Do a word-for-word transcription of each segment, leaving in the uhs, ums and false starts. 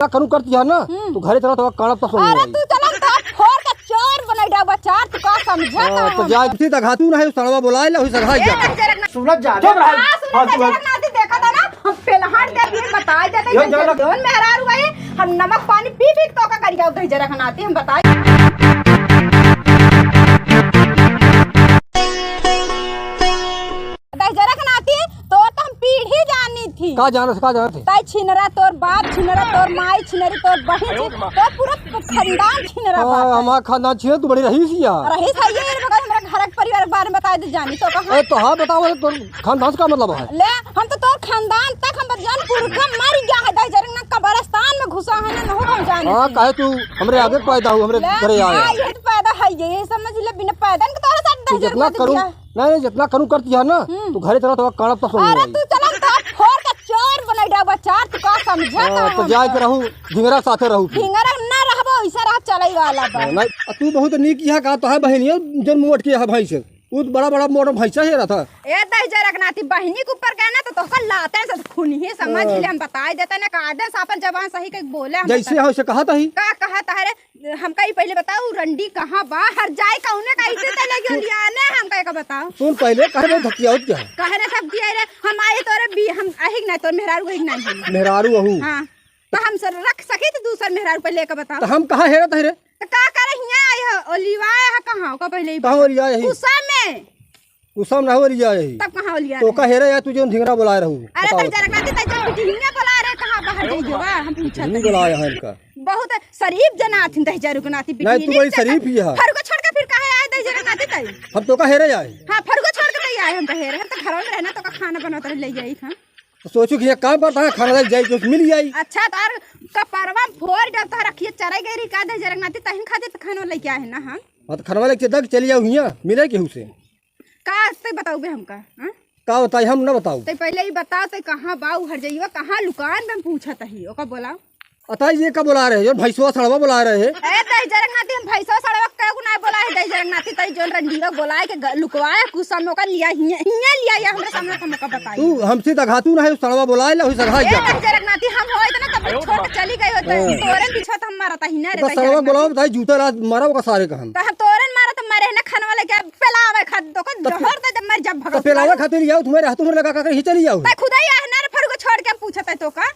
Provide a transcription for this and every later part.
का करू करती है ना, हम्म। तू घरे चला, तो काढ़ब तो सुन अरे लेंगे। तू चला, तो फोड़ के चोर बनाई डाबा चार, तू का समझा हाँ, का तो हम? जाए, तू तो घातू ना है, सड़वा बुलाए ला, हुई सगाई ए, जा। दहिजरक ना- सुनत जा, चुप रह। हाँ, सुनत हाँ, जा, तू दहिजरक नाती देखा था ना, हम पेलहार दे भी बताए देते, यो, जा ना। जौन मेहरारू आई, हम नमक पानी पी पी के तो का करिया, दहिजरक नाती हम बताए। दहिजरक नाती, तोर तो हम पीढ़ी जानी थी। का जानत, का जानत है? तै छिनरा तोर बाप, छिनरा तोर माई, छिनरी तोर बहिन, छि-, तोर पूरा खानदान छिनरा हाँ, बाप है। हमार खानदान छिनरा, तू बड़ी रहीस या। रहीस है ये, मगर हमरा घर के परिवार के बारे में बता दे जानी तो कहाँ? ए, तो हाँ बताओ, तोर खानदान से का मतलब है? ले, हम तो तोर खानदान तक हम जान पुरखा मर गया है, दहिजरक ना कब्रिस्तान में घुसा है ना, नहो हम जानी हाँ, थी। काहे तू हमरे आगे पैदा हो, हमरे ले, घरे आया। हाँ, ये तो पैदा है, ये समझ ले, बिना पैदा के तोरा साथ तू दहिजरक जितना नाती करूँ, दिया। नहीं, नहीं, जितना करू करती है ना, हम्म। तू घरे चला, तो काढ़ब तो सुन अरे लेंगे। तू चला, तो फोड़ के चोर बनाई डाबा चार, तू का समझा हाँ, का तो हम? जाए के रहू, ढिंगरा साथे रहू फिर। ढिंगरा ना रहबो, ऐसा रह चले वाला बा। हाँ, नहीं, तू बहुत नीक यहाँ का तो है बहनिया, जन मोट के यहाँ भैंस है। वो तो बड़ा बड़ा मोट भैंसा है रहा था। ए दहिजरक नाती बहनी के ऊपर गए ना, तो तोहका लाते से खूनी ही समझ हाँ। ले, हम बताए देते ना, कायदे से अपन जबान सही के बोले, हम जैसे बता- है, वैसे कहा था ही। का कहा था रे? हमका ई पहिले बताओ, रंडी कहाँ बा? हर जाए कौने का इज्जत है, लगे लियाने, हमका एक बताओ। सुन पहिले, काहे बहुत धकियावत क्या है? काहे ना सब दिया रे? हम आए तोरे भी, हम अहिक ना, तोर मेहरारू अहिक ना है। मेहरारू अहू। हाँ। तो हम सर रख सकी तो दूसर मेहरारू पहिले का बताओ। तो हम कहाँ हेरत है रे? तो का करे हियाँ आए हो? ओलिवा आए हो कहाँ? ओका पहिले ही कहाँ बता। ओलिवा आए ही? गुस्सा में। उ सब ना हो रिया यही। तब कहाँ ओलिया तो रहे? का हेरे या तू जौन ढिंगरा बोलाए रहू? अरे बताओ। दहिजरक नाती, तै जौन बिटिहिनिया बोलाए रहे, कहाँ बाहर जाई जोगा? हम पूछत नहीं हई। बोलाए हैं इनका। बहुत शरीफ जना हथिन दहिजरक नाती नहीं, तू बिटिहिनी बड़ी के चक्कर। शरीफ ही है। फरुआ छोड़ के फिर काहे आए दहिजरक नाती तै? हम तो का हेरे आए। हाँ, फरुआ छोड़ के तै आए, हम तो हेरे, हम तो घरवा में रहना, तो का खाना बनावत रहे, ले जाई हम। तो सोचू कि ये काम करता है, खाना ले जाई, कुछ मिल जाई। अच्छा, तो और कपरवा में फोर डरता रखिए, चराई गई रही का दहिजरक नाती, तहिन खातिर तो खाना लेके आए हैं ना हम। हाँ, तो खाना लेके दग चली जाओ हियाँ, मिले केहू से। का तै बताउबे हमका, हाँ? का बताई, हम ना बताऊ। तै पहिले ही बताओ, तै कहाँ बा उ हरजइवा, कहाँ लुकान बा, हम पूछत ही, ओका बोलाओ। अताई ये का बोला रहे, जौन भैंसवा सड़वा बोला रहे है? ए, दहिजरक नाती, हम भैंसवा सड़वा केहू ना बोला है, दहिजरक नाती, तै जौन रंडीवा बोलाए के ग-, लुकवाए, कुछ समय ओका लिया, हियाँ, हियाँ लिया, या हमरे सामने तो हमका बताई। तू हमसे दघातू ना है, सड़वा बोलाए ला, वही सड़वा ए, जा। दहिजरक नाती, हम होइत ना, तब छोड़ के चली गई होइत, हाँ। तोरे पीछे तो हम मारत ही ना रे, तो दहिजरक सड़वा नाती। बोलाओ, बताई, जूता रात मारा ओका सारे का हम। तो हम तोरन मारा तो मरे ना, खनवा लेके पेलावे खातिर तो का तो जहर दे दे, मर जब तो भगत पेलावे खातिर लियाओ, तुम्हारे हाथों में लगा कर ही चली जाओ। तै खुदा ही आहे ना रे, फरुआ छोड़ के हम पूछत है तो का?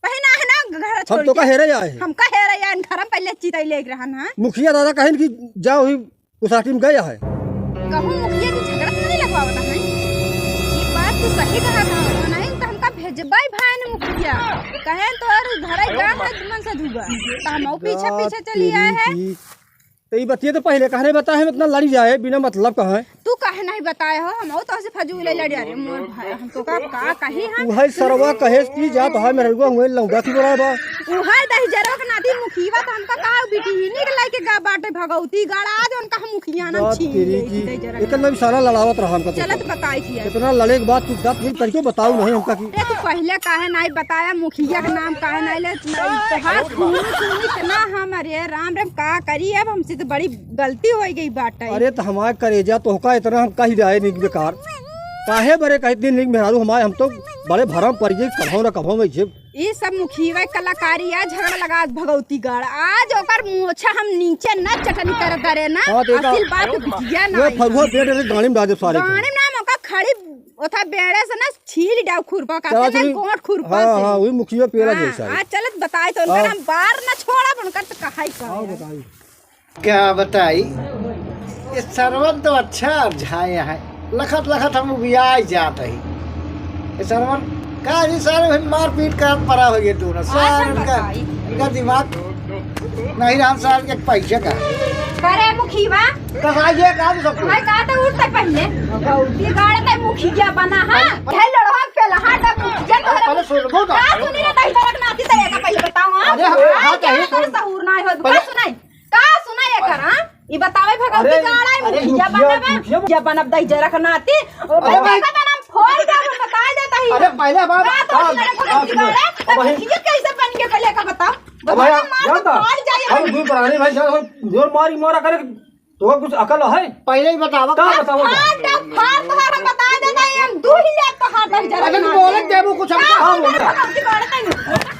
पहना है ना घर हम छोड़ तो के। का हेरे आए हैं। हम का हेरे आए हैं, घर में पहिले चिताई लेके रहन, हाँ? मुखिया दादा कहेन कि जाओ ही उस आटी में गया है। कहूँ मुखिया जी झगड़ा तो नहीं लगवावत है? ये बात तो सही कहा था, नहीं तो हमका भेजबाई भाई ने मुखिया। कहेन तो और घर गाँव है मन से धुबा। तो हम पीछे पीछे चली आए हैं। तो ई बतिया तो पहिले काहे नहीं बताए, हम इतना लड़ी जाए बिना मतलब का है। तू काहे नहीं बताए हो? हम और तोहसे फजूल ही लड़ी। अरे मोर भाई, हम तो का, का कही हम? उहै सरवा कहेस कि जा तोहार मेहरुआ हुए लौंडा की बड़ा बा। उहै दहिजरक नाती मुखिया तो हमका का बिटिहिनी के लेके गा बाटे भगौती गड़ा, आज उनका हम मुखिया ना बात छीन तेरी ले की। दहिजरक एक नाती। लम सारा लड़ावत रहा हमका तो। चलत बताई थी। इतना लड़े के बाद तू बात फिर करियो बताओ नहीं हमका की। अरे तू पहिले काहे नहीं बताया, मुखिया के नाम काहे नहीं ले? तोहार खून खून इतना हम, अरे राम राम, का करी अब, हमसे तो बड़ी गलती हो गई बाटे। अरे तो हमार करेजा, तोहका इतना हम कही रहे निक बेकार, काहे बरे कही दिन निक मेहरारू हमारे, हम तो बड़े भरम पड़ गए, कभो ना कभो में जे। ये सब मुखिया कलाकारी है, झगड़ा लगा भगौती गाड़, आज ओकर मोछा हम नीचे न चटनी कर दरे ना। हाँ, तो एका असिल बात बिटिया ना ये आई। फरुआ बेड रे गाड़ी में डाल दे सारे के। गाड़ी में ना, ओका खड़ी ओथा बेड़े से ना छील डाउ खुरपा का, चला तेने चली। गोंठ खुरपा हाँ, से। हाँ, वही मुखिया पेला हाँ, जैसा है। आज चलत बताए तो उनकर हाँ। हम बार ना छोड़ा, उनकर तो कहाई कहे हाँ, है। बताई। क्या बताई, ये सरवन तो अच्छा झाए है, लखत लखत हम उबियाए जात ही। ये सरवन का जी सारे भाई मारपीट कर परा हो गए दोनों। आज सारे हम इनका, बताई। इनका दिमाग नहीं रहा सारे के पैसे का। करे मुखिया। तो भाई ये काम सब मैं कहा तो उठते पहले। गौती गाड़ ते मुखिया बना, हाँ? हे लड़वा पेलहार ते मुखिया तोरे पहले सुन लो तो। का सुनी रे दहिजरक नाती ते का पहले बताओ, हाँ? अरे हम हाँ, कहा क्या कही तोरे सुन। सहूर ना हो, पहले का सुनाई? का सुनाई एकर, हाँ? ई बतावे भगौती अरे, गाड़ा अरे मुखिया मुखिया, बनबे? मुखिया। मुखिया बनब दहिजरक नाती? ओ अरे भाई। देखा बनम फोड़ के हम बताए देता ही। अरे पहले हमार का तो बात, सुनाई बात भगौती सुनो। गाड़ा? अब भाई मुखिया कैसे बन के पहले का बताओ? अब भैया, बताओ, मार तो जानता? फाड़ जाए हम भाई। दो पुराने भाई साहब, हम जोर मारी मारा करे, तो कुछ अकल है? पहले ही बतावा। का बतावा? फाड़ दे, फाड़ तोहार हम बता देता ही, हम दू ही लेत तोहार दहिजरक अरे तू नाती। बोले देबो कुछ हमका। का हाँ, बोल रहा। भगौती गाड़ा तैं?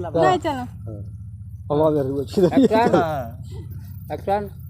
मतलब। नहीं, चलो। हाँ। हम आ गए, रुको, छिन। Action। Action।